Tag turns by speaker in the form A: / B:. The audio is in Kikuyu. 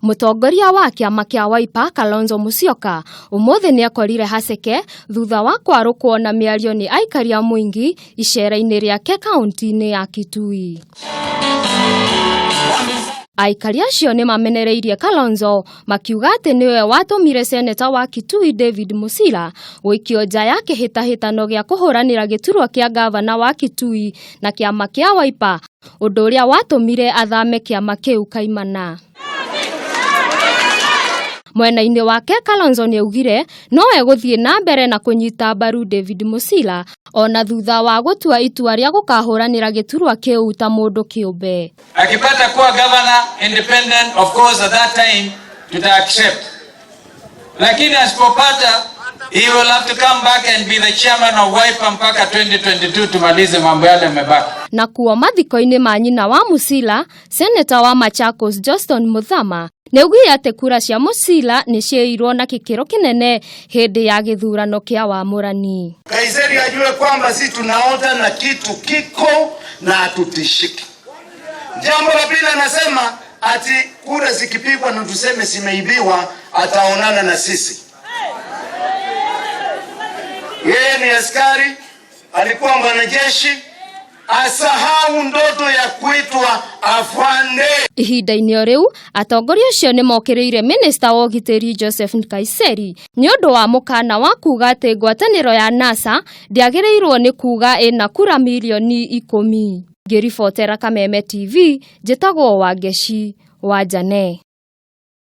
A: Mũtongoria wa kĩama kĩa Wiper Kalonzo Musyoka ũmũthĩ nĩekorire haceke thutha wa kwarũkwo na mĩario nĩ aikari a mũingĩ icera-inĩ rĩake kaunti-inĩ ya Kitui. Aikari acio nĩ mamenereirie Kalonzo makiuga atĩ nĩwe watũmire seneta wa Kitui David Musila gũikio nja ya kĩhĩtahĩtano gĩa kũhũranĩra gĩturwa kĩa ngavana wa Kitui na kĩama kĩa Wiper, ũndũ ũrĩa watũmire athame kĩama kĩu kaimana. Mwena-inĩ wake Kalonzo nĩaugire no egũthiĩ na mbere na kũnyita mbaru David Musila ona thutha wa gũtua itua rĩa gũkahũranĩra gĩturwa kĩu ta mũndũ kĩũmbe.
B: Akipata kuwa governor independent, of course at that time tuta accept, lakini asipopata, he will have to come back and be the chairman of Wiper mpaka 2022 tumalize mambo yale yamebaki.
A: Na kuo mathiko-inĩ ma nyina wa Musila, seneta wa Machakos Johnston Muthama nĩaugire atĩ kura cia Musila nĩ ciaiyirwo na gĩkĩro kĩnene hĩndĩ ya gĩthurano kĩa wamũrani.
C: Kaiseri ajue kwamba si tunaota na kitu kiko na hatutishiki. Jambo la pili, anasema ati kura zikipigwa na tuseme zimeibiwa, ataonana na sisi. Yeye ni askari, alikuwa mwanajeshi, asahau ndoto ya kuitwa afande.
A: Ihinda-inĩ o rĩu, atongoria acio nĩ mokĩrĩire minista wa ũgitĩri Joseph Nkaiseri nĩ ũndũ wa mũkana wa kuga atĩ ngwatanĩro ya NASA ndĩagĩrĩirwo nĩ kuga ĩna kura mirioni 10. Ngĩribotera Kameme TV, njĩtagwo Wangeci wa Njane.